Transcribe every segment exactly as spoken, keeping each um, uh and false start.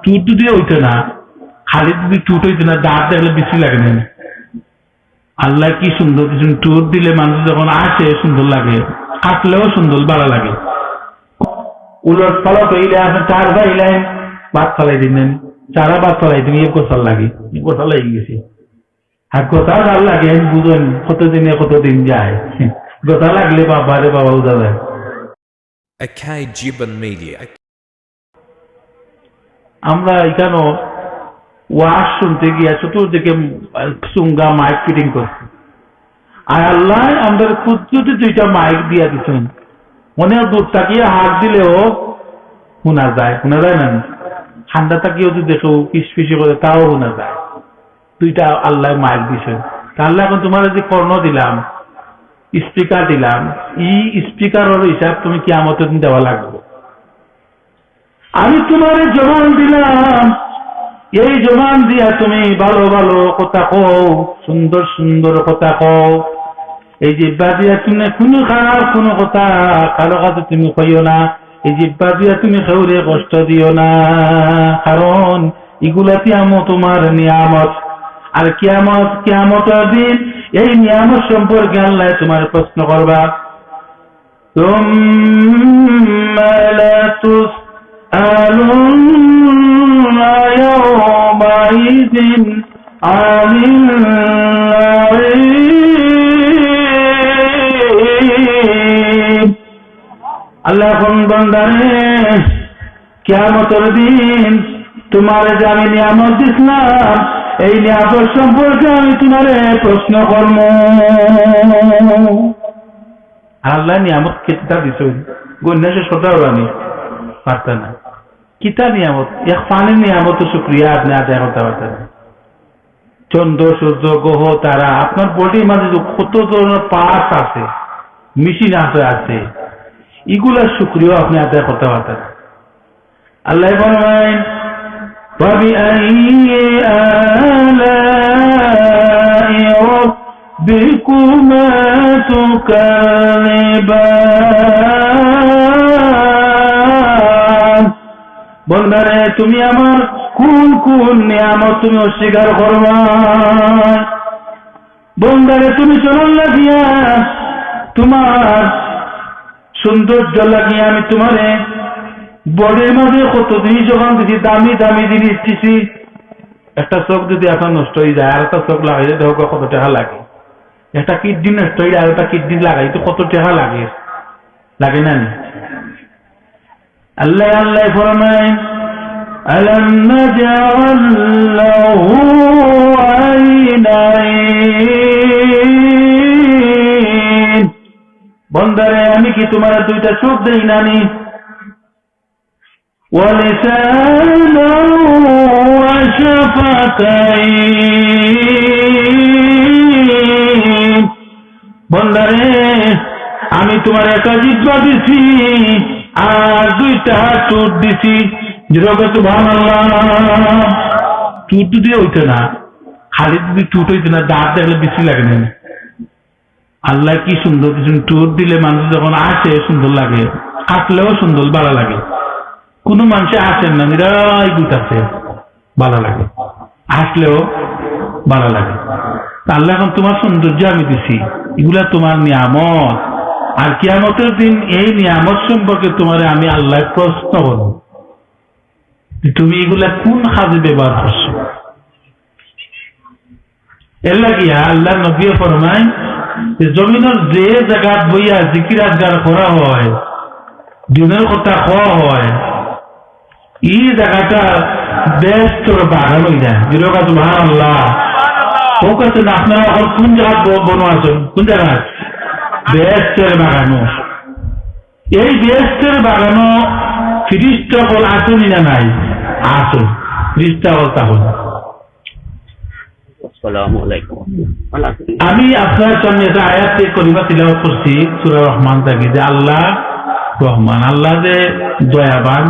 ঠুট যদি অইতো না, খালি যদি ঠুট অইতো না, দাঁত দেখলে বিশ্রী লাগে না? আল্লায় কি সুন্দর দিছইন, ঠুট দিলে মানুষ যখন আসে সুন্দর লাগে, কাটলেও সুন্দর, ভালা লাগে। উলট পালট অইলে আপনে চার ভাই লাইন ভাত ফালাই দিলেন, চারা ভাত ফালাই দিলেন, এক গোসল লাগে, এক গোসল লাগি গেছে। আর গোসল যার লাগে, আমি বুঝেন কতদিনে কতদিন যায়। গোসল লাগলে বাবা রে বাবা, উঠা যায়। A K G Ban Media. আমরা ইখানো ওয়াজ শুনতে গিয়া চতুর্দিকে, আহ, চুঙ্গা মাইক ফিটিং করছি। আর আল্লায় আমরারে কুদরতি দুইটা মাইক দিয়া দিছইন। মনে হয় দূর থাকিয়া হাক দিলেও হুনা যায়, হুনা যায় না? ঠান্ডা থাকিও যদি কেউ ফিসফিসি করে, তাও হুনা যায়। দুইটা আল্লায় মাইক দিছইন। তা আল্লায় কইন, তুমারে যে কর্ণ দিলাম, স্পিকার দিলাম, ই স্পিকারর হিসাব তুমি কিয়ামতর দিন দেওয়া লাগবো। আমি তুমারে জবান দিলাম, এই জবান দিয়া তুমি ভালো ভালো কথা কও, সুন্দর সুন্দর কথা কও। এই জিব্বা দিয়া তুমি কুনু খারাপ কুনু কথা, কারো কাছে তুমি কইও না। এই জিব্বা দিয়া তুমি কেউরে কষ্ট দিও না, কারণ ইগুলা কিয়ামত তুমার নিয়ামত। আর কিয়ামত, কিয়ামতর দিন এই নিয়ামত সম্পর্কে আল্লায় তুমারে প্রশ্ন করবা। ثم لتسألن يومئذ عن النعيم. আল্লায় কইন, বান্দারে, কিয়ামতর দিন তুমারে যে আমি নিয়ামত দিছলাম, এই নিয়ামত সম্পর্কে আমি তুমারে প্রশ্ন করমু। আর আল্লায় নিয়ামত কিতা দিছইন, গইন্যা শেষ করতা পারবা নি? পারতা না। কিতা নিয়ামত? এক পানির নিয়ামতর শুকরিয়া আপনে আদায় করতা পারতা না। চন্দ্র, সূর্য, গ্রহ, তারা, আপনার বডির মাঝে যে কত ধরনের পার্টস আছে, মেশিন আছে, আছে, ইগুলার শুকরিয়া আপনে আদায় করতা পারতা না। আল্লায় ফরমাইন, فبأي آلاء ربكما تكذبان। বন্দারে, তুমি আমার কুন কুন নিয়ামত তুমি অস্বীকার করবায়? বন্দারে, তুমি চলার লাগিয়া তুমার সৌন্দর্য লাগিয়া আমি তুমারে বডির মাঝে কত জিনিস যখন দিছি, দামি দামি জিনিস দিছি। একটা চোখ যদি আপনার নষ্ট অই যায়, আর একটা চোখ লাগাইলে দেখো কত টেকা লাগে। একটা কিডনি নষ্ট অইলে আর একটা কিডনি লাগাইতে কত টেকা লাগে, লাগে না নি? আল্লায়, আল্লায় ফরমাইন, ألم نجعل له عينين। বন্দারে, আমি কি তুমারে দুইটা চোখ দেই না নি? ولسانا وشفتين। বন্দারে, আমি তুমারে একটা জিব্বা দিছি, আর দুইটা ঠুট দিছি। জোরে কও সুবহানাল্লাহ। ঠুট যদি অইতো না, খালি যদি ঠুট অইতো না, দাঁত দেখলে বিশ্রী লাগে না? আল্লায় কি সুন্দর দিছইন, ঠুট দিলে মানুষ যখন আসে সুন্দর লাগে, কাটলেও সুন্দর, ভালা লাগে। কুনু মানষে আসেন না, নিরাই গুতাছে, ভালা লাগে, আসলেও ভালা লাগে। তা আল্লায় কইন, তুমার সৌন্দর্য আমি দিছি, ইগুলা তুমার নিয়ামত, আর কিয়ামতর দিন এই নিয়ামত সম্পর্কে তুমারে আমি আল্লায় প্রশ্ন করমু যে তুমি ইগুলা কুন কাজে ব্যবহার করছো। এর লাগিয়া আল্লার নবীয়ে ফরমাইন যে জমিনর যে জাগাত বইয়া জিকির আজকার করা হয়, দিনর কথা কওয়া হয়, ই জাগাটা বেহেস্তর বাগান অই যায়। জোরে কও সুবহানাল্লাহ। ও কাছে না, আপনারা এখন কোন জাগাত ব-, বনো আছেন? কোন জাগাত? বেহেস্তর বাগানো। এই বেহেস্তর বাগানো ফিরিস্তা অকল আছইন নি না নাই? আছইন। ফিরিস্তা অকল তখন। আসসালামু আলাইকুম। আমি আপনার সামনে একটা আয়াত করিমা তিলাওয়াত করছি, সূরা রহমান থাকি, যে আল্লাহ রহমান, আল্লাহ যে দয়াবান,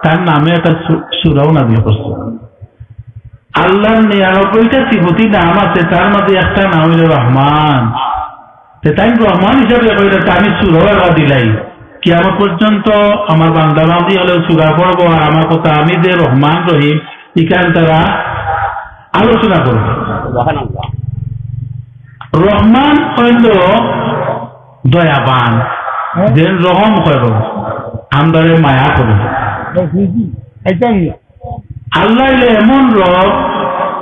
তার নামে একটা সু-, সূরাও নাজিল করছে। আল্লার নিরানব্বইটা সিফতি নাম আছে, তার মাঝে একটা নাম অইলো রহমান। তে তাইন রহমান হিসাবে কইরা তে আমি সূরাও একটা দিলাই। কিয়ামত পর্যন্ত আমার বান্দা বান্দি অকলে সূরা পড়বো, আর আমার কথা আমি যে রহমান রহিম, ইখান তারা আলোচনা করবো। সুবহানাল্লাহ। রহমান অইলো দয়াবান, হ্যাঁ। যেন রহম করো, আমরারে মায়া করো। জি, জি, জি। একদম। আল্লাহ অইলো এমন রব,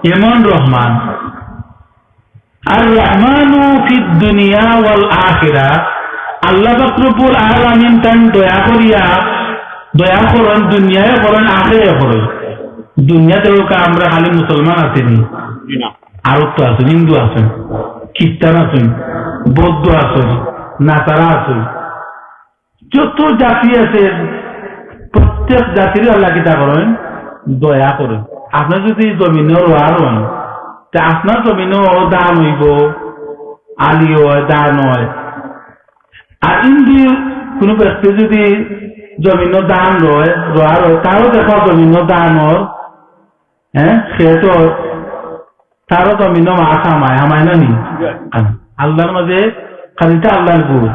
এমন রহমান। আর রহমানু ফিদ দুনিয়া ওয়াল আখিরা, আল্লাহ পাক রব্বুল আলামিন তান দয়া করিয়া, দয়া করইন, দুনিয়ায় করইন, আখিরায় করইন। দুনিয়াত অউকা আমরা খালি মুসলমান আছি নি? জি না। আরব তো আছে, হিন্দু আছে, খ্রিস্টান আছে, বৌদ্ধ আছে, নাসারা আছে। যত জাতি আছে, প্রত্যেক জাতির আল্লাহ কিতা করইন? দয়া করইন। আপনে যদি জমিনো রোয়ার অইন, তে আপনার জমিনো ধান অইবো, আলি অয়, ধান অয়। আর হিন্দু কুনু ব্যক্তি যদি জমিনো ধান রয়, রোয়ার অয়, তারও দেখো জমিনো ধান অর, হ্যাঁ, খেত অর, তারও জমিনো মাছ হামায়, হামায় না নি? আল্লাহর মাঝে খালিটা আল্লাহর গুণ।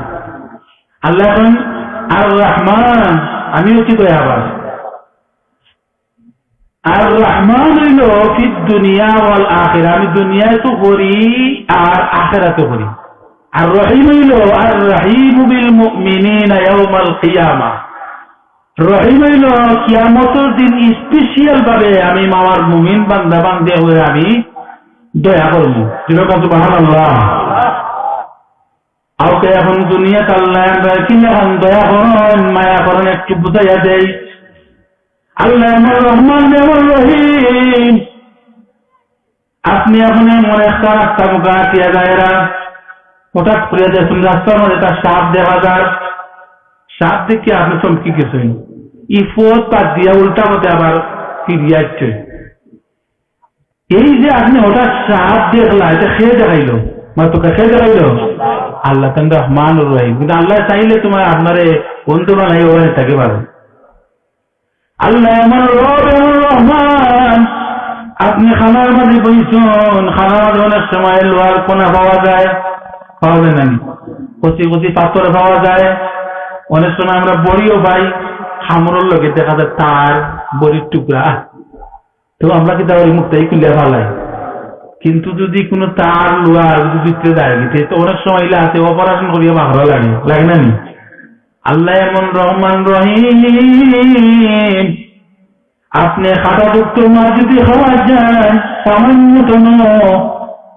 আল্লাহ অখন আর রহমান, আমি অইছি দয়াবান। আর রহমান অইলো ফিদ দুনিয়া ওয়াল আখিরা, আমি দুনিয়াত করি আর আখিরাত করি। আর রহিম অইলো আর রহিমু বিল মুমিনিনা ইয়াউমাল কিয়ামা। রহিম অইলো কিয়ামতর দিন special ভাবে আমি আমার মুমিন বান্দা বান্দি অকলরে আমি দয়া করমু। জোরে কও সুবহানাল্লাহ। অউকা অখন দুনিয়াত আল্লায় আমরারে কিলাখান দয়া করইন, মায়া করইন, একটু বুঝাইয়া দেই। আল্লাহ এমন রহমান, এমন রহিম। আপনে অখন এমন একটা রাস্তা মুখা আটিয়া যাইরা, হঠাৎ করিয়া দেখইন রাস্তার মাঝে একটা সাপ দেখা যার। সাপ দেখিয়া আপনে চমকি গেছইন। ই পথ বাদ দিয়া উল্টা পথে আবার ফিরিয়া আইছইন। এই যে আপনে হঠাৎ সাপ দেখলা, ইটা কে দেখাইলো? মাতো কে দেখাইলো? আল্লাহ তান রহমান রহিম। কিন্তু আল্লায় চাইলে তুমার আপনারে অন্ধ বানাইয়া অখানো থাকি পারে। আল্লাহ এমন রব, এমন রহমান। আপনে খানার মাঝে বইছইন, খানার মাঝে অনেক সময় লোহার কণা পাওয়া যায়, পাওয়া যায় না নি? কচি কচি পাথর পাওয়া যায়, অনেক সময় আমরা বড়িও পাই, কামড়র লগে দেখা যায় তার, বড়ির টুকরা। তো আমরা কিতা করি, মুখটাই খুলিয়া ফালাই। কিন্তু যদি কুনু তার লোহা যদি ভিতরে যায়, ভিতরে তো অনেক সময় ইলা আছে, operation করিয়া বার করা লাগে, লাগে না নি? আল্লাহ এমন রহমান রহিম, আপনে কাটা টুকরো মাছ যদি খাওয়া যায়, সামান্যতম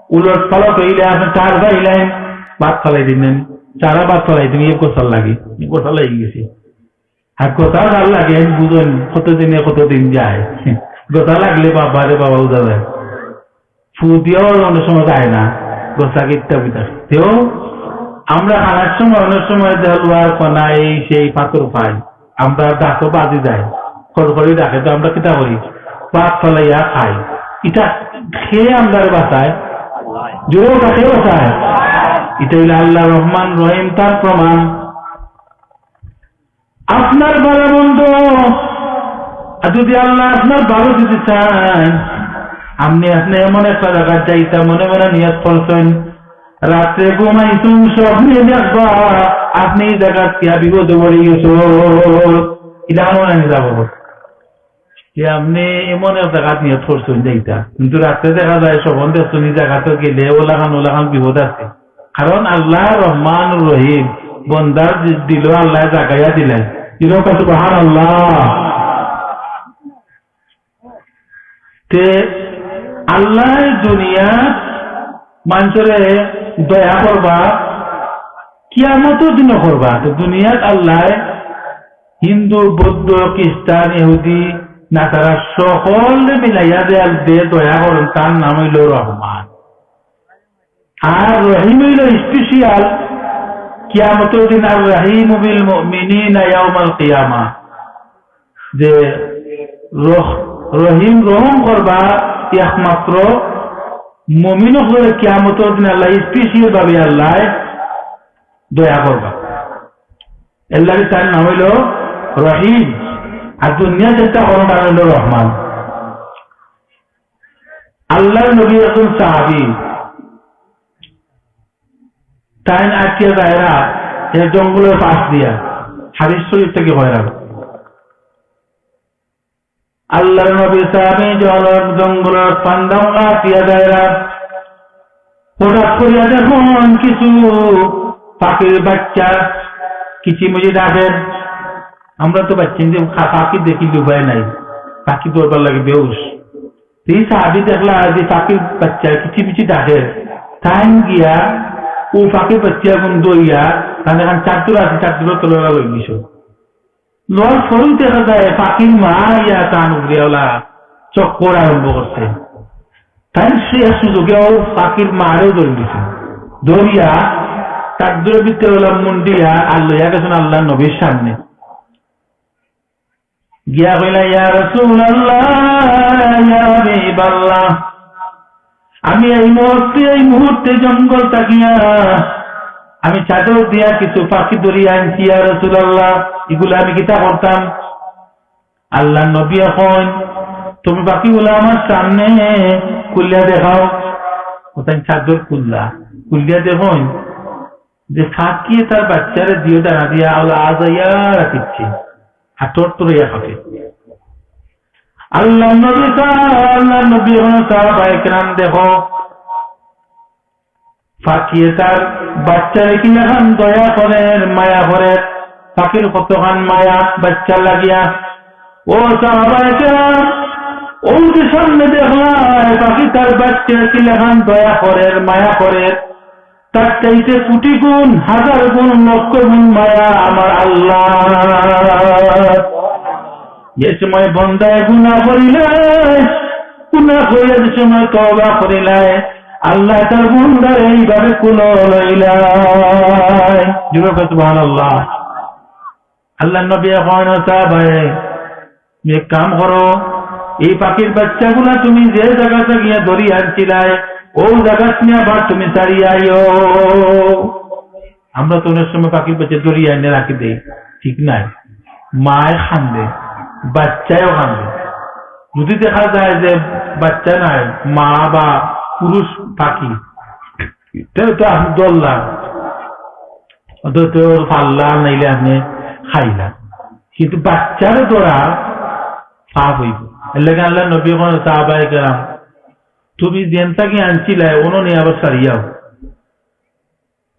উলট পালট অইলে আপনে তার পাইলেন, ভাত ফালাই দিলেন, সারা ভাত ফালাই দিলেন, এই গোসার লাগি, এই গোসা লাগি গেছে। আর গোসা যার লাগে, বুঝইন, কতদিনে কতদিন যায়। গোসা লাগলে বাবা রে বাবা, উজা যায়। ফু দিয়াও অনেক সময় যায় না, গোসা কিত্তা বিতা। তেও আমরা খানার সময় অনেক সময় যে লোহার কণা, এই সেই পাথর পাই, আমরা দাঁতও বাজি যায়, খড়খড়ি রাখে, তো আমরা কিতা করি? ভাত ফালাইয়া খাই। ইটা কে আমরারে বাঁচায়? জোরে কও, কে বাঁচায়? ইটা অইলো আল্লাহ রহমান রহিম, তার প্রমাণ। আপনার ভালা মন্দ, আর যদি আল্লাহ আপনার ভালা যদি চাইন, আপনে, আপনে এমন একটা জাগাত যাইতা মনে মনে নিয়ত করছইন, রাত্রে ঘুমাইছইন, স্বপ্নে দেখবা আপনে ই জাগাত গিয়া বিপদে পড়ি গেছইন, ইটা মনে নিয়া যাবো। যে আপনে এমন এক জাগাত নিয়ত করছইন যাইতা, কিন্তু রাত্রে দেখা যায় স্বপ্ন দেখছইন ই জাগাত গেলে অলাখান অলাখান বিপদ আছে। কারণ আল্লাহ রহমান রহিম, বন্দার দি-, দিলো আল্লাহ জাগাইয়া দিলাইন। জোরে কও সুবহানাল্লাহ। তে আল্লাহ দুনিয়াত মানষরে দয়া করবা, কিয়ামতর দিনও করবা। তে দুনিয়াত আল্লাহ হিন্দু, বৌদ্ধ, খ্রিস্টান, ইহুদি, নাসারা সকলরে মিলাইয়া যে আল্লাহ দয়া করইন, তার নাম অইলো রহমান। আর রহিম অইলো special, কিয়ামতর দিন আর রহিমু বিল মুমিনিনা ইয়াউমাল কিয়ামা। যে রহ-, রহিম রহম করবা একমাত্র মুমিন অকলরে, কিয়ামতর দিন আল্লাহ special ভাবে আল্লাহ দয়া করবা। এর লাগি তার নাম অইলো রহিম। আর দুনিয়াত যেটা করইন তার নাম অইলো রহমান। আল্লাহর নবী একজন সাহাবী, তাইন আটিয়া যাইরা এক জঙ্গলর পাশ দিয়া, হাদিস শরীফ থাকি কইরাম। আল্লাহর নবী সাহাবী জল-, জঙ্গলর পান্ডা কাটিয়া যাইরা। হঠাৎ করিয়া দেখইন কিছু পাখির বাচ্চা কিচিমিচি ডাকের। আমরা তো বাচ্চা যে খা-, পাখি দেখিলে উপায় নাই, পাখি ধরবার লাগি বেহুশ। এই সাহাবী দেখলা যে পাখির বাচ্চা কিচিমিচি ডাকের, তাইন গিয়া ও পাখির বাচ্চাগুন ধরিয়া, তান এখান চাদর আছে, চাদর তলে লই দিছে। লওয়ার পরেউ দেখা যায় পাখির মা ইয়া তান উপরে ওলা চক্কর আরম্ভ করছে। তাইন সে এক সুযোগে ও পাখির মারেও ধরি দিছে। ধরিয়া চাদরর ভিতরে ওলা মুন্ডিয়া আর লইয়া গেছইন আল্লাহর নবীর সামনে। গিয়া কইলা, "ইয়া রাসূলুল্লাহ, ইয়া হাবিবাল্লাহ, আমি এই মুহূর্তে, এই মুহূর্তে জঙ্গল থাকিয়া আমি চাদর দিয়া কিছু পাখি ধরিয়া আনছি, ইয়া রাসূলুল্লাহ, ইগুলা আমি কিতা করতাম?" আল্লাহর নবী কইন, "তুমি পাখিগুলা আমার সামনে খুলিয়া দেখাও।" ও তাইন চাদর খুললা, খুলিয়া দেখইন যে পাখিয়ে তার বাচ্চারে দুইও ডানা দিয়া আওলা আজাইয়া রাখিছে, আর তরতরাইয়া খাবে। আল্লাহর নবী সা-, আল্লাহর নবী কইন, "সাহাবায়ে কেরাম, দেখো, পাখিয়ে তার বাচ্চারে কিলাখান দয়া করের, মায়া করের, পাখির কতখান মায়া বাচ্চা লাগিয়া।" ও সাহাবায়ে কেরাম, ও যে সামনে দেখলা, পাখি তার বাচ্চারে কিলাখান দয়া করের, মায়া করের, তার চাইতে কোটি গুণ, হাজার গুণ, লক্ষ গুণ মায়া আমার আল্লাহ। যে সময় বন্দায় গুনাহ করিলায়, গুনাহ করিয়া যে সময় তওবা করিলায়, আল্লাহ তার বন্দারে এইভাবে কুলো লইলায়। জোরে কও সুবহানাল্লাহ। আল্লাহর নবী কইন, "ও সাহাবায়ে, তুমি এক কাম করো, এই পাখির বাচ্চাগুলা তুমি যে জাগা থাকিয়া ধরি আনছিলায়, ও জাগা নিয়া আবার তুমি ছাড়িয়া আইও।" আমরা তো অনেক সময় পাখির বাচ্চা ধরি আনিয়া রাখি দেই, ঠিক নাই? মায়ে কান্দে, বাচ্চায়ও কান্দে। যদি দেখা যায় যে বাচ্চা নাই, মা বা পুরুষ পাখি, তাহলে তো আপনি ধরলা, অন্তত পাললা, নাইলে আপনি খাইলা। কিন্তু বাচ্চারে ধরা পাপ অইবো। এর লাগি আল্লাহর নবী কইন, "সাহাবায়ে কেরাম, তুমি যেন থাকি আনছিলায়, অনো নিয়া আবার ছাড়িয়াও।"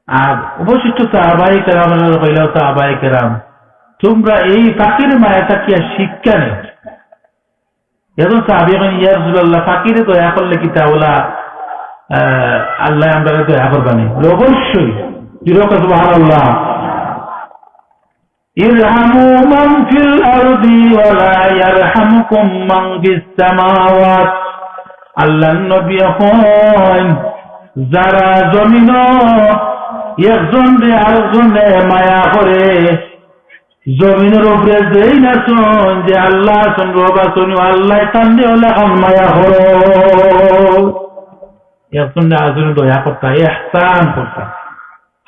আর অবশিষ্ট সাহাবায়ে কেরামরে কইলা, "সাহাবায়ে কেরাম, তুমরা এই পাখির মায়া থাকিয়া শিক্ষা নেও।" এখন সাহাবী কইন, "ইয়া রাসূলুল্লাহ, পাখিরে দয়া করলে কিতা অলা, আহ, আল্লাহ আমরারে দয়া করবা নি?" বলে, "অবশ্যই।" জোরে কও সুবহানাল্লাহ। "ইরহামু মান ফিল আরদি ওয়ালা ইয়ারহামুকুম মান ফিস সামাওয়াত।" আল্লাহর নবী কইন, যারা জমিনো একজনরে আরেকজনরে মায়া করে, জমিনর উপরে যেইন আছইন, যে আল্লাহ আছইন, রব আছইন, আল্লাহ তানরে অলাখান মায়া করো। একজনরে আরেকজনরে দয়া করতা, ইহসান করতা।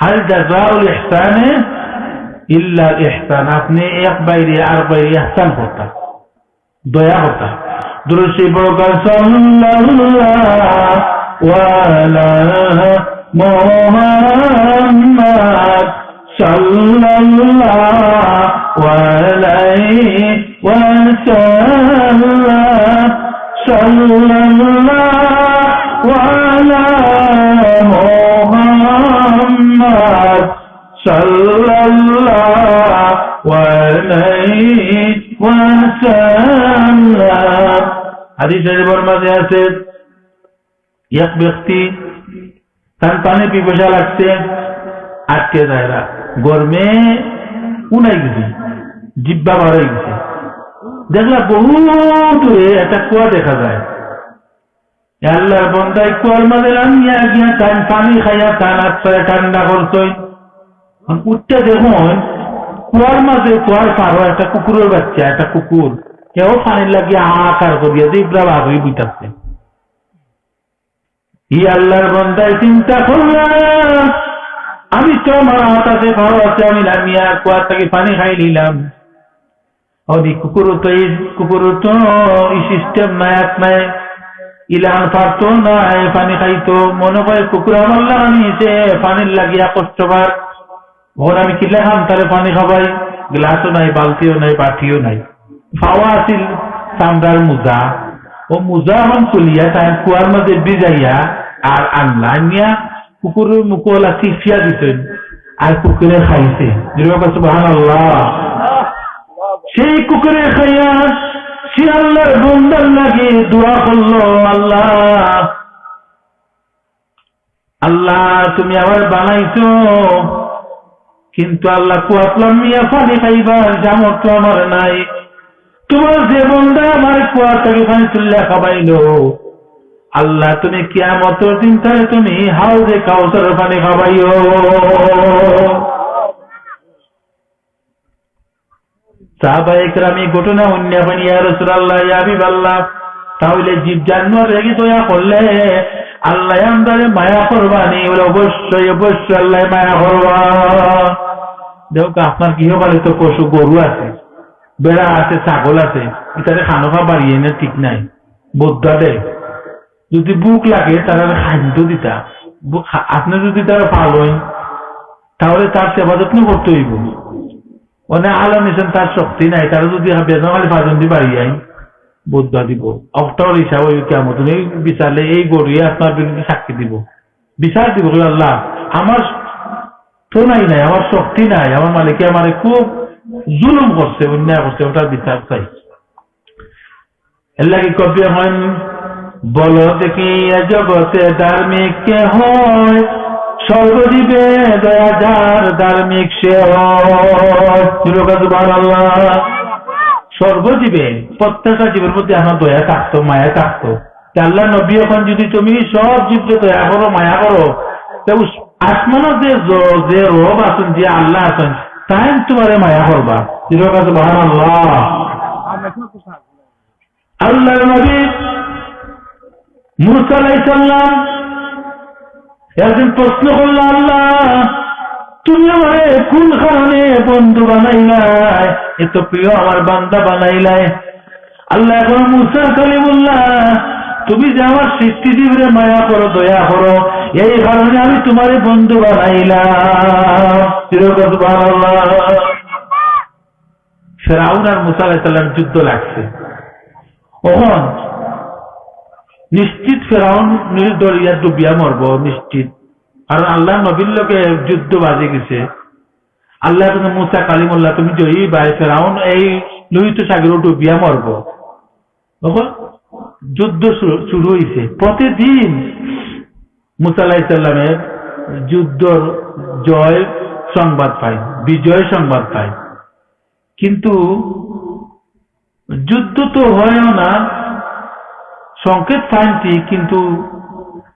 হাল জাযাউল ইহসানে ইল্লাল ইহসান। আপনি এক ভাইরে আরক ভাইরে ইহসান করতা, দয়া করতা। দুরূদ শরীফ পড়ো, সাল্লাল্লাহু আলা মুহাম্মাদ, সাল্লাল্লাহু আলাইহি ওয়া সাল্লাম, সাল্লাল্লাহু আলা মুহাম্মাদ, সাল্লাল্লাহু আলাইহি ওয়া সাল্লাম। হাদিস শরীফর মাঝে আছে, এক ব্যক্তি তান পানি পিপাসা লাগছে, আটকে যায়রা, গরমে উনাই গেছে, জিব্বা বার অই গেছে। দেখলা বহু দূরে একটা কুয়া দেখা যায়। এ আল্লাহর বন্দায় কুয়ার মাঝে লামিয়া গিয়া তান পানি খাইয়া তান আত্মারে ঠান্ডা করছইন। এখন উঠতে দেখইন, কুয়ার মাঝে, কুয়ার পারো একটা কুকুরর বাচ্চা, একটা কুকুর, এও পানির লাগিয়া হাহাকার করিয়া যে ইব্রা বার অই বইতাছে। ই আল্লাহর বন্দায় চিন্তা করলা, "আমি তো আমার আত আছে, পাও আছে, আমি লামিয়া কুয়া থাকি পানি খাই নিলাম।" অদি কুকুরও তো ই, কুকুরও তো ই system নাই, আত নাই, ইলান পারতো না, এ পানি খাইতো। মনে কয় কুকুর আমার লাগানি সে পানির লাগিয়া কষ্ট পার। অখন আমি কিলা খাম তারে পানি খাবাই? গ্লাসও নাই, বালতিও নাই, বাটিও নাই। পাওয়া আছিল চামড়ার মোজা। ও মোজা অখন খুলিয়া তাইন কুয়ার মাঝে ভিজাইয়া আর আনলা, আনিয়া কুকুরর মুখো অলা চিপিয়া দিছইন, আর কুকুরে খাইছে। জোরে কও সুবহানাল্লাহ। সেই কুকুরে খাইয়া সে আল্লাহর বন্দার লাগি দোয়া করলো, "আল্লাহ, আল্লাহ, তুমি আমারে বানাইছো, কিন্তু আল্লাহ, কুয়াত লামিয়া পানি খাইবার সামর্থ্য আমার নাই। তুমার যে বন্দা আমারে কুয়া থাকি পানি তুলিয়া খাবাইলো, আল্লাহ, তুমি কিয়ামতর দিন তারে তুমি হাউজে কাউসারর পানি খাবাইও।" সাহাবায়ে কেরাম এই ঘটনা হুনিয়া কইন, "ইয়া রাসূলুল্লাহ, ইয়া হাবিবাল্লাহ, তাইলে জীব জানোয়ারর লাগি দয়া করলে আল্লায় আমরারে মায়া করবা নি?" বলে, "অবশ্যই, অবশ্যই আল্লায় মায়া করবা।" দেখো, আপনার গৃহপালিত পশু গরু আছে, বেড়া আছে, ছাগল আছে, ইতারে খানো খাবার ইয়ে না, ঠিক নাই, বদদোয়া দেয়। যদি ভুক লাগে, তারারে খাদ্য দিতা। ভু-, খা-, আপনে যদি তারে পালইন, তাইলে তার সেবা যত্ন করতে অইবো। অনে আলা নিছেন, তার শক্তি নাই, তারে যদি বেদনা খালি ফাজন দি বাড়ি যাই, বদদোয়া দিব। অক্টার হিসাব অইবো কিয়ামত, এই বিচারে এই গরুয়ে আপনার বিরুদ্ধে সাক্ষী দিব, বিচার দিব, বলে, "আল্লাহ, আমার তো নাই, নাই, আমার শক্তি নাই, আমার মালিকে আমারে খুব জুলুম করছে, অন্যায় করছে, ওটার বিচার চাই।" এর লাগি কবি এখন, "বলো দেখি এ জগতে ধার্মিক কে হয়, সর্বজীবে দয়া যার ধার্মিক সে হয়।" জোরে কও সুবহানাল্লাহ। সর্বজীবে, প্রত্যেকটা জীবের প্রতি আমার দয়া থাকতো, মায়া থাকতো। তে আল্লাহর নবী এখন যদি তুমি সব জীবরে দয়া করো, মায়া করো, তে উস-, আসমানো যে জ-, যে রব আছেন, যে আল্লাহ আছেন, তাইন তুমারে মায়া করবা। জোরে কও সুবহানাল্লাহ। আল্লাহর নবী মুসা আলাইহিস সালাম একদিন প্রশ্ন করলা, "আল্লাহ, তুমি আমারে কোন কারণে বন্ধু বানাইলায়, এত প্রিয় আমার বান্দা বানাইলায়?" আল্লায় কইন, "মুসা কালিমুল্লাহ, তুমি যে আমার সৃষ্টিজীবরে মায়া করো, দয়া করো, এই কারণে আমি তুমারে বন্ধু বানাইলাম।" জোরে কও সুবহানাল্লাহ। ফেরাউন আর মুসা আলাইহিস সালাম যুদ্ধ লাগছে। অখন নিশ্চিত ফেরাউন নীল দরিয়া ডুবিয়া মরবো, নিশ্চিত। কারণ আল্লাহর নবীর লগে যুদ্ধ বাজি গেছে। আল্লায় কইন, "মুসা কালিমুল্লাহ, তুমি জয়ী ভাই, ফেরাউন এই লোহিত সাগরো ডুবিয়া মরবো।" অখন যুদ্ধ শুরু, শুরু অইছে। প্রতিদিন মুসা আলাইহিস সালামের যুদ্ধর জয় সংবাদ পাই, বিজয় সংবাদ পাই। কিন্তু যুদ্ধ তো হয়ও না, সংকেত পাইন ঠিক, কিন্তু,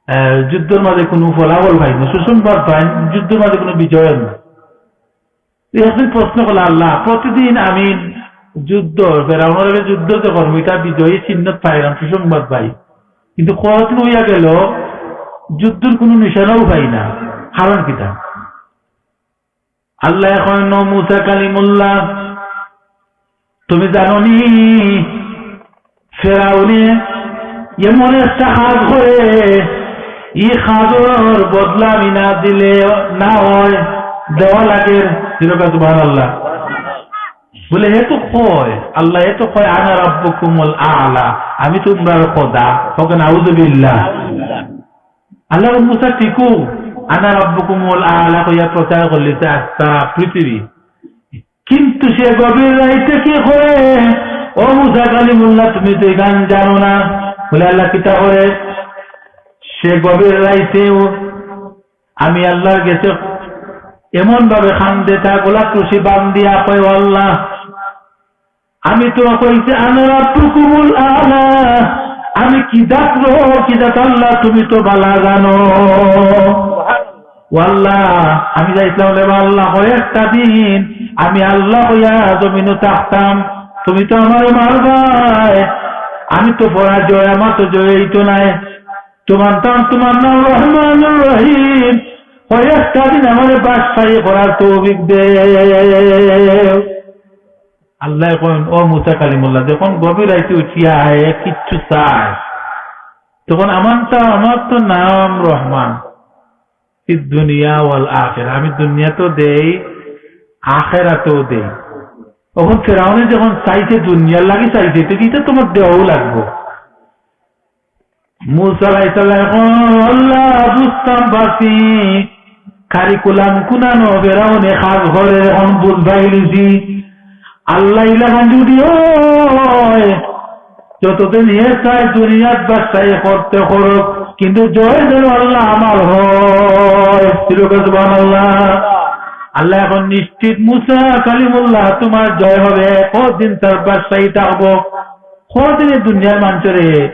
আহ, যুদ্ধর মাঝে কোনো ফলাফল পাইন না, সুসংবাদ পাইন, যুদ্ধর মাঝে কোনো বিজয় হয় না। তো একদিন প্রশ্ন করলা, "আল্লাহ, প্রতিদিন আমি যুদ্ধ, ফেরাউনর লগে যুদ্ধ যে করমু, ইটা বিজয়ী চিহ্ন পাইলাম, সুসংবাদ পাই, কিন্তু কতদিন অইয়া গেল, যুদ্ধর কোনো নিশানাও পাই না, কারণ কিতা?" আল্লায় কইন, "ও মুসা কালিমুল্লাহ, তুমি জানো নি, ফেরাউনে এমন একটা কাজ করে, ই কাজর বদলা আমি না দিলে না হয়, দেওয়া লাগে।" জোরে কও সুবহানাল্লাহ। বলে, হে তো কয়, আল্লাহ, হে তো কয়, "আনা রাব্বুকুমুল আ'লা, আমি তুমরার খোদা।" কও নাউজুবিল্লাহ। আল্লাহ মুসা ঠিকও, "আনা রাব্বুকুমুল আ'লা" কইয়া প্রচার করলিছে আস্তা পৃথিবী। কিন্তু সে গভীর রাইতে কি করে? ও মুসা কালিমুল্লাহ, তুমি তো ইখান জানো না। বলে, আল্লাহ কিতা করে? সে গভীর রাইতেও আমি আল্লাহর গেছে এমন ভাবে কান্দে, তার গলাত রশি বান্ধিয়া কয়, "ও আল্লাহ, আমি তো কইছি, আনা রাব্বুকুমুল আ'লা, আমি কি জাত রব, কি জাত আল্লাহ, তুমি তো ভালা জানো। ও আল্লাহ, আমি চাইছিলাম রে বা আল্লাহ, কয়েকটা দিন আমি আল্লাহ কইয়া জমিনো থাকতাম, তুমি তো আমারে মারবায়, আমি তো পরাজয়, আমার তো জয় অইতো নায়।" তোমার নাম, তোমার নাম রহমানুর রহিম। কয়েকটা দিন আমারে বাদশাহী করার তৌফিক দেও। আল্লায় কইন, ও মুসা কালিমুল্লাহ, যখন গভীর রাইতে উঠিয়া আয়, কিচ্ছু চায়, তখন আমার তো, আমার তো নাম রহমান। ফিদ দুনিয়া ওয়াল আখিরা, আমি দুনিয়াতেও দেই, আখেরাতেও দেই। অখন ফেরাউনে যখন চাইছে, দুনিয়ার লাগি চাইছে, তো ইটা তুমার দেওয়াও লাগবো। মুসা আলাইহিস সালাম কইন, "আল্লাহ, বুঝতাম পারছি, কারিকুলাম কুনানো ফেরাউনে কাজ করে, অখন বুঝ পাইলিছি। আল্লাহ ইলাখান যদি অয়, যতদিন হে চায় দুনিয়াত বাদশাহী করতে করুক, কিন্তু জয় যেন আল্লাহ আমার হয়।" সুবহানাল্লাহ। আল্লাহ অখন নিশ্চিত, "মুসা কালিমুল্লাহ, তুমার জয় হবে, কতদিন তার বাদশাহী থাকবো।" কতদিন ই দুনিয়ার মানষরে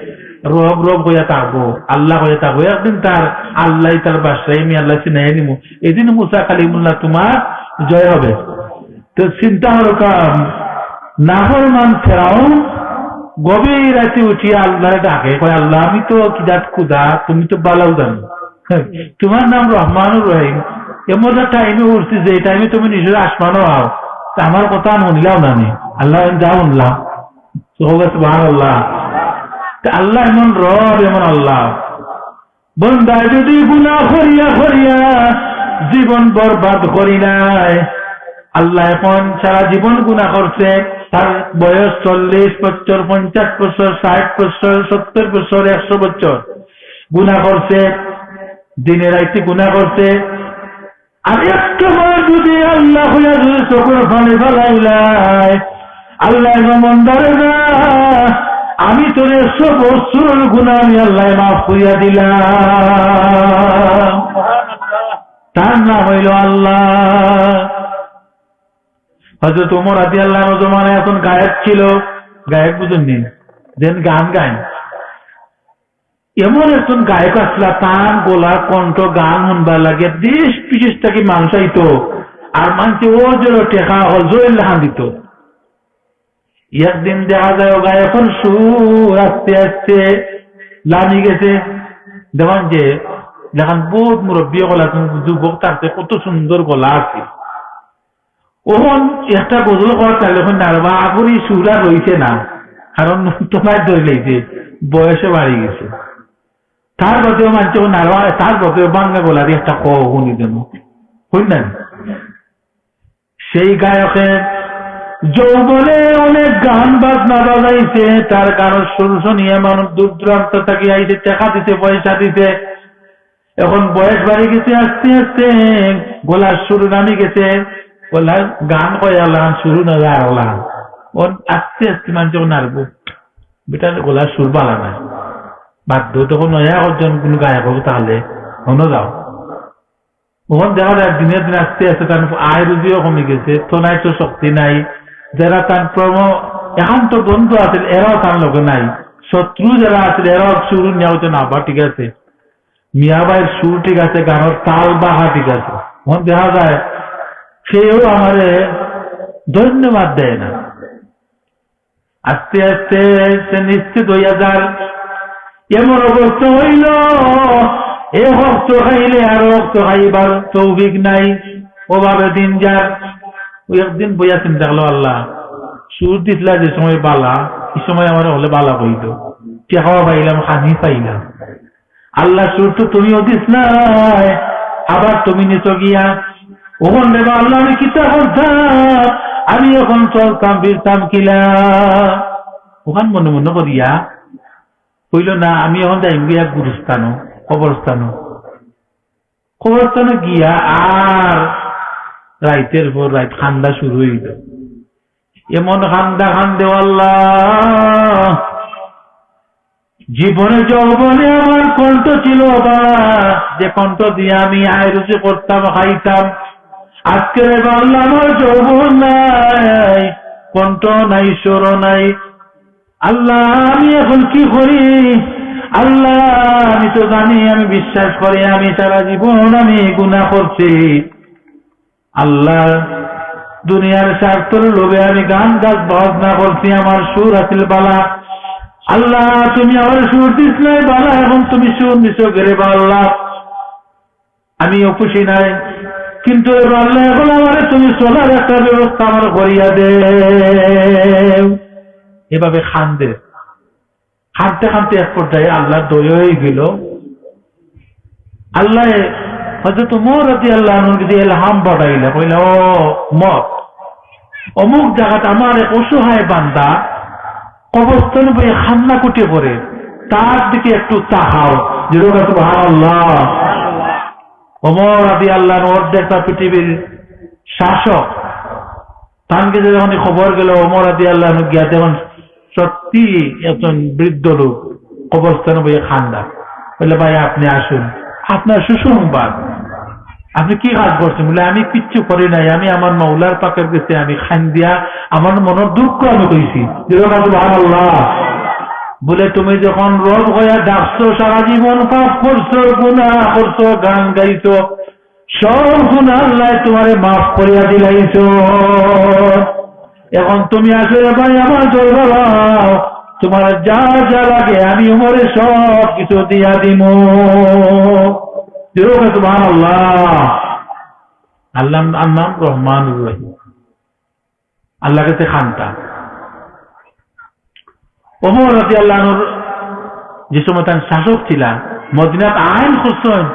রব রব কইয়া থাকবো, আল্লাহ কইয়া থাকবো, একদিন তার আল্লাহ, তার বাদশাহী আমি আল্লাহ চিনাই নিমু। এদিন মুসা কালিমুল্লাহ তুমার জয় হবে। তো চিন্তা করো কাম, নাফরমান ফেরাউন গভীর রাতে উঠিয়া আল্লাহরে ডাকে, কয়, "আল্লাহ, আমি তো কিজাত ক্ষুধা, তুমি তো বালাউ জানো। তুমার নাম রহমানুর রহিম। এমন একটা টাইমে উঠছি যে টাইমে তুমি নিজের আসমানও আও। তা আমার কথা আমি শুনলাম না নি। আল্লাহ, আমি যা শুনলাম।" সুবহানাল্লাহ। তা আল্লাহ এমন রব, এমন আল্লাহ। বন্দা যদি গুনাহ করিয়া করিয়া জীবন বরবাদ করি নাই, আল্লাহ অখন সারা জীবন গুনাহ করছে, তার বয়স চল্লিশ বছর, পঞ্চাশ বছর, ষাট বছর, সত্তর বছর, একশো বছর গুনাহ করছে, দিনে রাইতে গুনাহ করছে, আর একটু বার যদি আল্লাহ কইয়া যদি চকুর পানি ফালাইলায়, আল্লাহ কইন, "বন্দারে যা, আমি তোর একশো বছর গুনাহ আমি আল্লাহ মাফ করিয়া দিলাম।" তার নাম অইলো আল্লাহ। হযরত ওমর রাদিয়াল্লাহু আনহু জমানায় একজন গায়ক ছিল, গায়ক বুঝেন নি, যেন গান গায়। এমন একজন গায়ক আছলা, তান গলা, কণ্ঠ, গান হুনবার লাগি দেশ বিদেশ থাকি মানুষ আইতো, আর মানষে অজর টেকা অজর লাখান দিতো। একদিন দেখা যায় অউ গায়কর সুর আস্তে আস্তে লামি গেছে। দেখইন যে, দেখইন বউত মুরব্বি অকল আছইন, যুবক থাকতে কত সুন্দর গলা আছিল। অখন একটা গজল কওয়ার চাইলে অখন নারবা, আগর ই সুর আর রইছে না, কারণ তোমার ধরি লইছে, বয়সে বাড়ি গেছে। তার বাদেও মানষে অখন নারবা, তার বাদেও ভাঙ্গা গলা দি একটা কও হুনি দেন, হুনি না? সেই গায়কে যৌবনে অনেক গান বাজনা বাজাইছে, তার গানর সুর শুনিয়া মানুষ দূর দূরান্ত থাকি আইছে, টেকা দিছে, পয়সা দিছে। অখন বয়স বাড়ি গেছে, আস্তে আস্তে গলার সুর নামি গেছে, গলার গান কয় আলান, সুর না যায় আলান। অখন আস্তে আস্তে মানষে অখন নারবো, বেটার গলার সুর বালা নাই। বাধ্য তখন নয়া একজন কুনু গায়ক অইবো, তাইলে অনো যাও। অখন দেখা যায় দিনে দিনে আস্তে আস্তে তার আয় রুজিও কমি গেছে, তো নাই তো শক্তি নাই। যারা তার প্রম-, একান্ত বন্ধু আছিল, এরাও তার লগে নাই। শত্রু যারা আছিল, এরাও সুর নিয়া অইতো না, বা ঠিক আছে, মিয়া ভাইর সুর ঠিক আছে, গানর তাল বাহা ঠিক আছে। অখন দেখা যায় কেউ আমারে ধন্যবাদ দেয় না। আস্তে আস্তে সে নিশ্চিত অইয়া যার। এমন অবস্থা অইলো, এ অক্ত খাইলে আর অক্ত খাইবার তৌফিক নাই, অভাবে দিন যার। অউ একদিন বইয়া চিন্তা করলো, "আল্লাহ, সুর দিছলা যে সময় বালা, ই সময় আমারে অইলে বালা অইতো, টেকাও পাইলাম, খানি পাইলাম।" আল্লাহ, সুর তো তুমিও দিছলায়, আবার তুমি নিছো গিয়া। অখন রে বা আল্লাহ, আমি কিতা করতাম? আমি অখন চলতাম ফিরতাম কিলা? অখান মনে মনে করিয়া কইলো, "না, আমি অখন যাইমু গিয়া গুরুস্থানো, কবরস্থানো।" কবরস্থানো গিয়া আর রাইতের পর রাইত কান্দা শুরু অইলো। এমন কান্দা কান্দে, "ও আল্লাহ, জীবনে যৌবনে আমার কণ্ঠ ছিল বা, যে কণ্ঠ দিয়া আমি আয় রুজি করতাম, খাইতাম, আজকে রে বা আল্লাহ আমার যৌবন নাই, কণ্ঠ নাই, সুরও নাই। আল্লাহ, আমি অখন কি করি? আল্লাহ, আমি তো জানি, আমি বিশ্বাস করি, আমি সারা জীবন আমি গুনাহ করছি।" আল্লাহ, দুনিয়ার স্বার্থর লোভে আমি গান গাছ বাজনা করছি, আমার সুর আছিল বালা। আল্লাহ, তুমি আমার সুর দিছলায় বালা, অখন তুমি সুর দিছো গেরে বা আল্লাহ, আমিও খুশি নাই, কিন্তু এবার আল্লাহ, অখন আমারে তুমি চলার একটা ব্যবস্থা আমার করিয়া দেও। এভাবে কান্দে। কানতে কানতে এক পর্যায়ে আল্লাহর দয়া অইগেলো। আল্লায় হযরত উমর রাদিয়াল্লাহু আনহুর কাছে ইলহাম পাঠাইলা, কইলা, "ও উমর, অমুক জাগাত আমার এক অসহায় বান্দা কবরস্থানো বইয়া কান্নাকুটি করে, তার দিকে একটু তাকাও। জোরে কও সুবহানাল্লাহ। ওমর রাদিয়াল্লাহু আনহু অর্ধেক পৃথিবীর শাসক, তানকে যে যখন এই খবর গেল, ওমর রাদিয়াল্লাহু আনহু গিয়া দেখইন সত্যি একজন বৃদ্ধ লোক কবরস্থানো বইয়া কান্দা। বলে, "ভাই, আপনি আসুন, আপনার সুসংবাদ।" "আপনি কি কাজ করছেন?" বলে, "আমি কিচ্ছু করি নাই, আমি আমার মাওলার পাকের কাছে আমি কান্দিয়া আমার মনর দুঃখ আমি কইছি।" জোরে কও সুবহানাল্লাহ। বলে, "তুমি যখন রব হইয়া ডাকছো, সারা জীবন পাপ করছো, গুনাহ করছো, গান গাইছো, সব গুনাহ আল্লায় তুমারে মাফ করিয়া দিলাইছো। এখন তুমি আসলে ভাই আমার দরবারো, তুমার যা যা লাগে আমি উমরে সব কিছু দিয়া দিমু।" জোরে কও সুবহানাল্লাহ। আল্লাহ, আল্লাহ রহমানুর রহিম। আল্লাহর কাছে কান্দা। ওমর রাদিয়াল্লাহু আনহুর যে সময় তান শাসক ছিলা, মদিনাত আইন করছইন,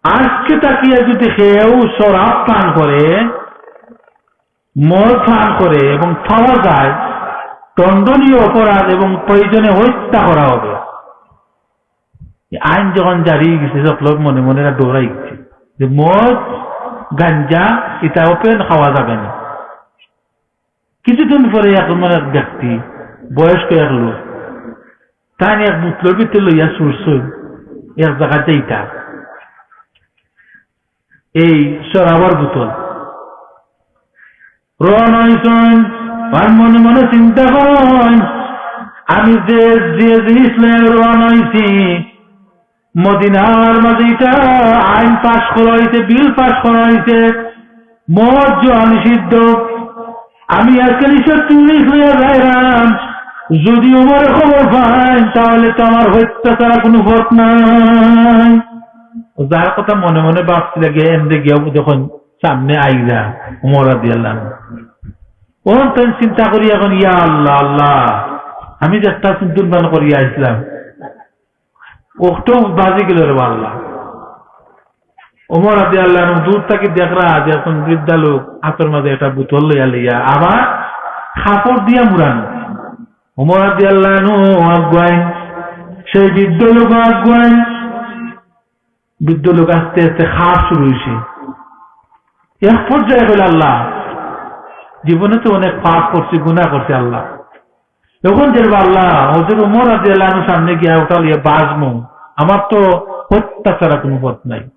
আজকে তাকিয়া যদি কেউ শরাব পান করে, মদ পান করে এবং পাওয়া যায়, দণ্ডনীয় অপরাধ এবং প্রয়োজনে হত্যা করা হবে। এই আইন যখন জারি হয়ে গেছে, সব লোক মনে মনে এরা ডরাই গেছে যে মদ, গাঞ্জা, এটা open খাওয়া যাবে না। কিছুদিন পরে এক, মানে, এক ব্যক্তি, বয়স্ক এক লোক, তাই এক বোতলর ভিতরে লইয়া ছুটছইন, এক জাগাত যাইতা। এই শরাবর বোতল। রওনা হইছইন, আর মনে মনে চিন্তা করইন, "আমি যে, যে জিনিস লইয়া রওনা হইছি, মদিনার মাঝে এটা আইন পাস করা হইছে, বিল পাস করা হইছে, মদ জুয়া নিষিদ্ধ। আমি আজকে নিষিদ্ধ জিনিস লইয়া যাইরাম, যদি ওমরে খবর পাইন, তাহলে তো আমার হত্যা ছাড়া কোনো পথ নাই।" ও যার কথা মনে মনে ভাবছিল, গিয়া এমনি গিয়া দেখইন সামনে আইরা ওমর রাদিয়াল্লাহু আনহু। ও তাই চিন্তা করি এখন, "ইয়া আল্লাহ, আল্লাহ, আমি যে একটা চিন্তা ভাবনা করিয়া আইছিলাম, ওটাও বাজি গেল রে আল্লাহ।" ওমর রাদিয়াল্লাহু আনহু দূর থাকি দেখরা যে এখন বৃদ্ধা লোক হাতর মাঝে একটা বোতল লইয়া লইয়া আবার কাপড় দিয়া মুড়ানো। ওমর রাদিয়াল্লাহু আনহু আগুয়াইন, সেই বৃদ্ধ লোক আগুয়াইন। বৃদ্ধ লোক আস্তে আস্তে খাওয়া শুরু হইছে। এক পর্যায়ে কইল, "আল্লাহ, জীবনে তো অনেক পাপ করছি, গুনাহ করছি আল্লাহ। এখন যে আল্লাহ, হযরত ওমর রাদিয়াল্লাহু আনহুর সামনে গিয়া ওটা লইয়া বাজমু, আমার তো হত্যা ছাড়া কোনো পথ নাই।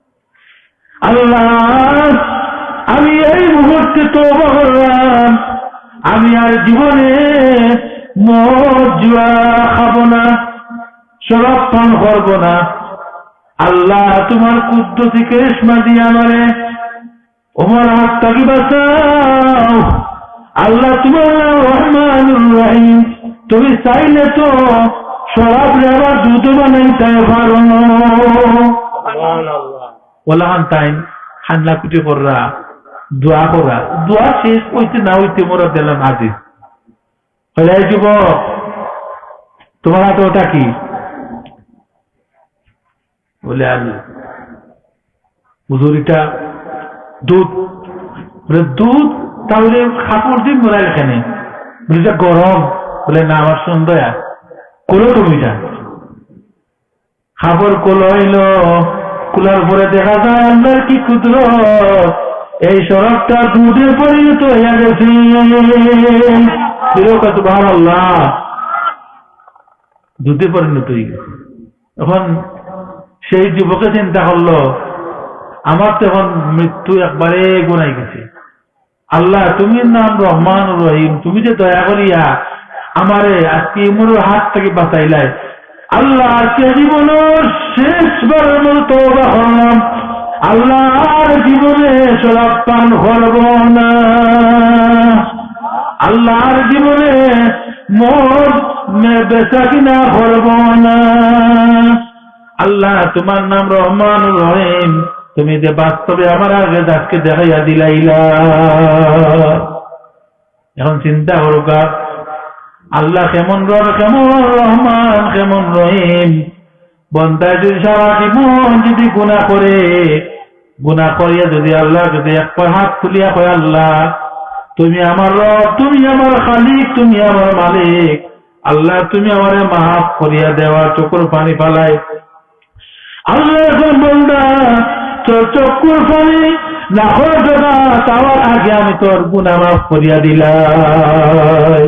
আল্লাহ, আমি এই মুহূর্তে তওবা করলাম, আমি আর জীবনে মদ জুয়া খাবো না, শরাব পান করবো না। আল্লাহ, তোমার কুদরতি করিশমা দিয়া আমারে ওমর হাত থাকি বাঁচাও। আল্লাহ, তোমার নাম রহমানুর রহিম, তুমি চাইলে তো শরাবরে আবার দুধ বানাইতে পারো।" সুবহানাল্লাহ। ওলাখান তাইন কান্নাকুটি কররা, দোয়া কররা, দোয়া শেষ হইতে না হইতে ওমর রাদিয়াল্লাহু আনহু হাজির। কইলা, "এই যুবক, তোমার হাতে ওটা কি?" বলে, "আলু।" "হুজুর, এটা দুধ।" বলে, "দুধ? তাহলে কাপড় দিয়ে মুড়াইলে কেনে?" বলে, "এটা গরম।" বলে, "না, আমার সন্দেহ, খোলো তুমি এটা।" কাপড় খোলা হইল, খোলার পরে দেখা যায় আল্লাহর কি কুদরত, এই শরাবটা দুধে পরিণত হইয়া গেছে। জোরে কও সুবহানাল্লাহ। দুধে পরিণত হয়ে গেছে। এখন সেই যুবকে চিন্তা করলো, "আমার তো এখন মৃত্যু একবারে ঘনাই গেছে। আল্লাহ, তুমি নাম রহমান রহিম, তুমি যে দয়া করিয়া আমারে আজকে ওমরর হাত থাকি বাঁচাইলায়, আল্লাহ, আজকে জীবনর শেষবারের মতো তওবা করলাম, আল্লাহ, আর জীবনে শরাব পান করব না, আল্লাহ, আর জীবনে মদ মে-, বেচা কিনা করব না।" আল্লাহ, তোমার নাম রহমান রহিম, তুমি যে বাস্তবে আমার আগে আজকে দেখাইয়া দিলাইলা। এখন চিন্তা করুকা, আল্লাহ কেমন রব, কেমন রহমান, কেমন রহিম। বন্দায় যদি সারা জীবন যদি গুনাহ করে, গুনাহ করিয়া যদি আল্লাহর কাছে একবার হাত তুলিয়া কয়, "আল্লাহ, তুমি আমার রব, তুমি আমার খালিক, তুমি আমার মালিক। আল্লাহ, তুমি আমারে মাফ করিয়া দেও, চকুর পানি ফালাই। আল্লাহ, এখন বন্দা, তোর চকুর পানি নাকর জাগাত আওয়ার আগে আমি তোর গুনাহ মাফ করিয়া দিলাই।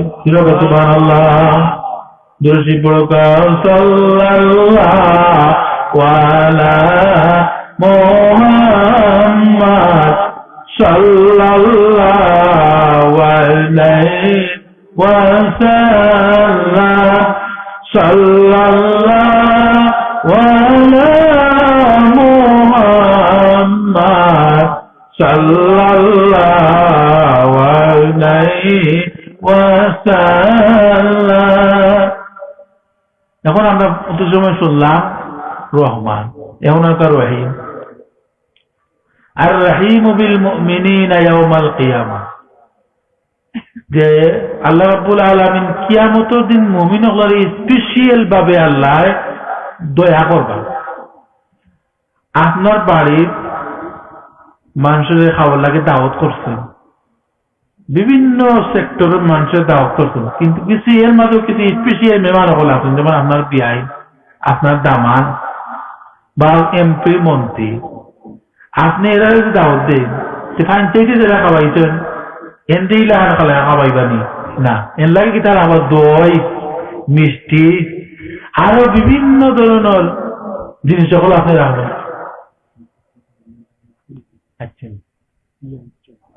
সুবহানাল্লাহ। দুরুদ শরিফ পড়ো, সাল্লাল্লাহু আলা মুহাম্মাদ, সাল্লাল্লাহু আলাইহি ওয়াসাল্লাম, সাল্লাল্লাহু আলা মুহাম্মাদ, সাল্লাল্লাহু আলাইহি ওয়াসাল্লাম। এখন আমরা অত সময় শুনলাম রহমান, এখন আর কার রহিম? আর রহিম বিল মুমিনিনা ইয়াউমাল কিয়ামা, যে আল্লাহ রাব্বুল আলামিন কিয়ামতর দিন মুমিন অকলরে special ভাবে আল্লাহ দয়া করবা। আপনার বাড়ির মানুষরে খাওয়ার লাগি দাওয়াত করছেন, বিভিন্ন সেক্টরর মানুষরে দাওয়াত করছেন, কিন্তু কিছু এর মাঝে কিছু special মেহমান অকল আছেন, যেমন আপনার বিয়াই, আপনার দামান বা এমপি মন্ত্রী, আপনে এরারে যদি দাওয়াত দেইন, তে পঞ্চায়েতে যেরা খাওয়াইছইন, এনরে ইলাখান খাওয়াইবা নি? না, এন লাগি কিতা রাখবা? দই, মিষ্টি, আরো বিভিন্ন ধরনর জিনিস অকল আপনে রাখবা। আচ্ছা,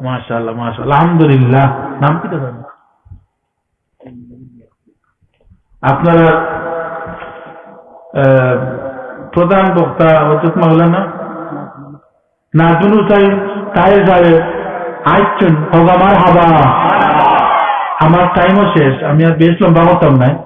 মাশাআল্লাহ, মাশাআল্লাহ, আলহামদুলিল্লাহ। নাম কিতা? আপনারা, আহ, প্রধান বক্তা হযরত মাওলানা নাজমুল হুসাইন তাহের সাহেব আইছইন, হবা মারহাবা। আমার টাইমও শেষ, আমি আর বেশ লম্বা করতাম নায়।